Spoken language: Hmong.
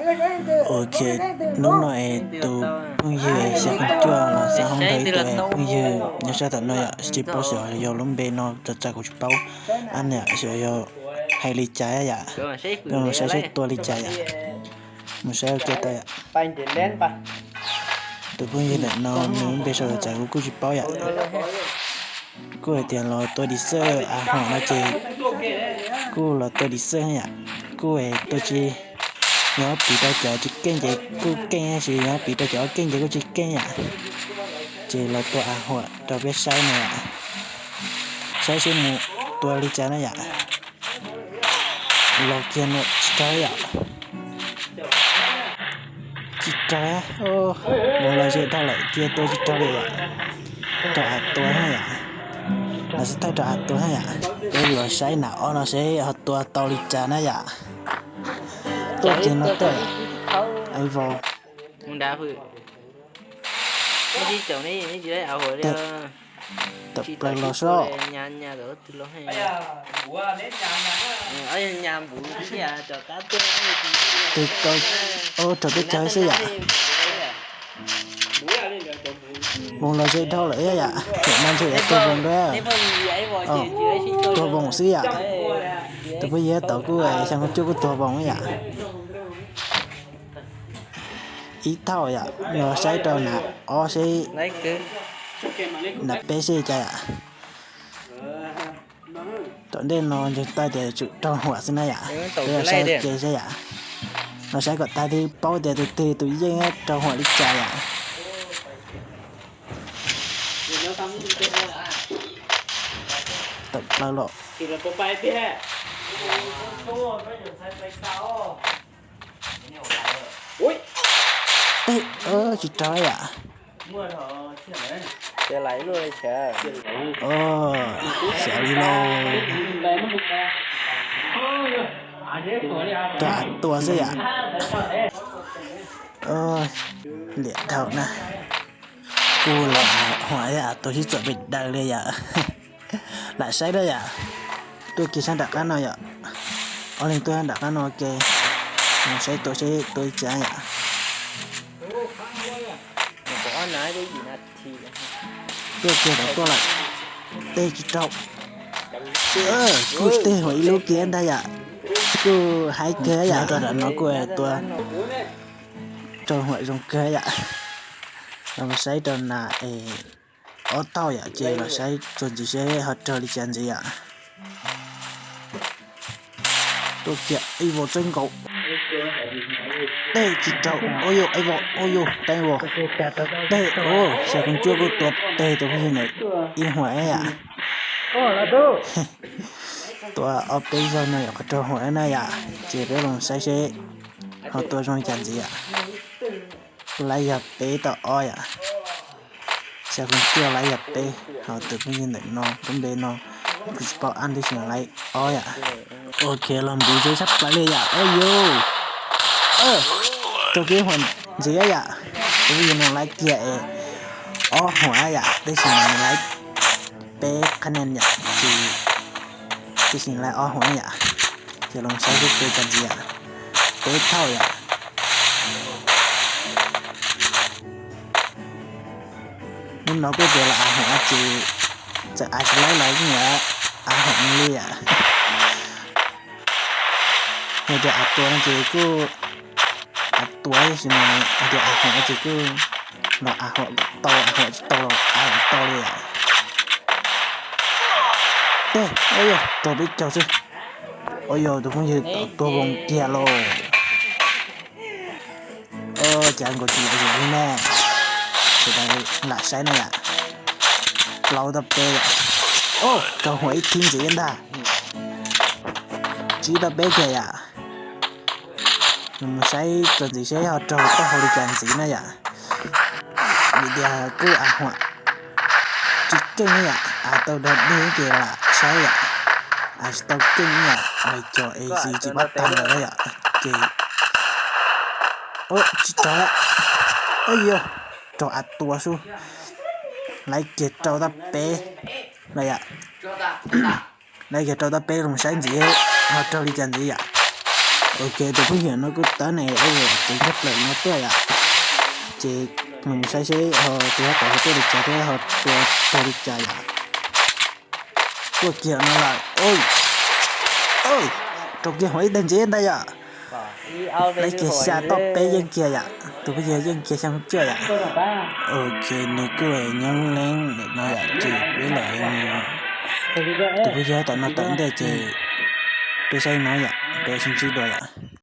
Ok, hnub no es tus phooj ywg Xya Khoom Cuaj los xav hoob nrog ib tug phooj ywg nyob sab tom no yom, tsis paub xyov yog lub npe no, txawm txawm kuv tsis paub, ab niam xyov yog hais li cas yom. Peb mus saib saib tua li cas yom. Mus saib ua ke tau yom. Tus phooj ywg ntawm no nws lub npe sau txawm kuv kuj tsis paub yom. Kuj hais tias los tua dim xwb, a hom no ces kuj los tua dim xwb yom. Kuj es tua tsis, yog piv rau cov tsis keej ces kuj keej, tab sis yog piv rau cov keej ces kuj tsis keej yom. Ces los tua a huam rau peb saib no yom. Saib seb mus tua li cas na yom. Los kiag no tsis raug yom. Tsis raug, mus los ze dhau lawm kiag tua tsis raug li yom. Rau av tua na yom. Los xav thauj rau av tua na yom. Peb los saib nas ob no seb ho tua tau li cas na yom. Tuaj kiag no tuaj. Ais vos. Tawm plaws los sob. Tes tau, rau peb caug xwb yom. Voos los ze dhau lawm yom, tam no ntshe yuav tuag voos dua. Tuag voos xwb yom. Tus phooj ywg tau kuj Xya Khoom Cuaj kuj tuag voos yom. Ib thauj yom, los saib rau nas ob seb, nas peb seb cas yom. Tom ntej no ntshe tau tias tsum raug huam xwb na yom. Peb los saib ua ke seb yom. Los saib kom tag twg paub tias tus twg tus yeej raug huam li cas yom. Tawm plaws los. Tsis raug yom. Xav li lauj. Rau av tua xwb yom. Liam dhau na. Kuj los huam av tua sib txuam pes daws li yom. Lam saib na yom. Tuaj kiag sab nram qab no yom. Ob leeg tuaj sab nram qab no ke. Mus saib tua seb tua li cas yom. Tuaj kiag tau tuaj lawm. Teb tsis raug. Kuj teb huam ib lub kiag ntag yom. Kuj haib kawg yom, rau nram no kuj tua raug huam zoo kawg yom. Los saib rau nas es ob tauj yom, ces los saib txuas ntxiv seb ho raug li cas ntxiv yom. Tuaj kiag ib vos txawb nkaus. Teb tsis raug, ua yus ib vos, ua yus teeb vos. Teb, Xya Khoom Cuaj kuj tua teg tus phooj ywg ntawd ib huam yom. Tua ob peb zaug no yom, qhov raug huam na yom, ces peb los saib seb ho tua zoo li cas ntxiv yom. Laiv yog peb tau ob yom. Xya Khoom Cuaj laiv yog peb, ho tus phooj ywg ntawm no lub npe no kuv tsis paub ab tab sis laiv ob yom. Ok, los npuv zeb tshaj plaws li yom. Ua yus, raug peb huam ntxiv yom. Tus phooj ywg no laiv kiag es ob huam yom, tab sis mas nws laiv peb qhab nen yom, ces tab sis laiv ob huam yom. Ces los saib seb tua cas ntxiv yom. Peb thauj yom. Hnub no kuj tias los av huam ces txawm av tsis laib los yeej yuav av huam li yom. Yog tias av tua no ces kuj av tua, tab sis mas yog tias av huam ces kuj los av huam kom tau, av huam tsis tau los av huam tau li yom. Teg, ua yog raug peb caug xwb. Ua yog tus phooj ywg tau tuag voos kiag lauj. Cas nkaus tsis yam yus li ne. Sawv daws lam saib na yom. Plaub tau peb yom. Raug huam ib thib ntxiv ntag. Tsib tau peb kiag yom. Nws mus saib txuas ntxiv seb ho raug taub hau li cas ntxiv na yom. Vim tias kuj av huam tsis keej yom, av tau dog dig ces lam saib yom. Av tsis tau keej yom, lawv cov A C tsis pab tag lawm yom. Ces tsis raug, yog raug av tua xwb. Laiv kiag rau tau peb na yom. Laiv kiag rau tau peb los saib ntxiv ho raug li cas ntxiv yom. Ok, tus phooj ywg no kuj tawm ne, ces tshaj plaws no tuaj yom. Ces mus saib seb ho tus hab tom ho tuaj li cas thiab ho tua tag li cas yom. Tuaj kiag no lawm. Rau kiag hauv ib tag ntxiv ntag yom. Lawv kiag xya toj peb yeej kiag yom, tus phooj ywg yeej kiag xya mus cuaj yom. Ok, nws kuj nyob leeb no yom, ces peb los, tus phooj ywg hab tom no tawm ntej ces peb saib no yom, peb sib ntsib dua yom.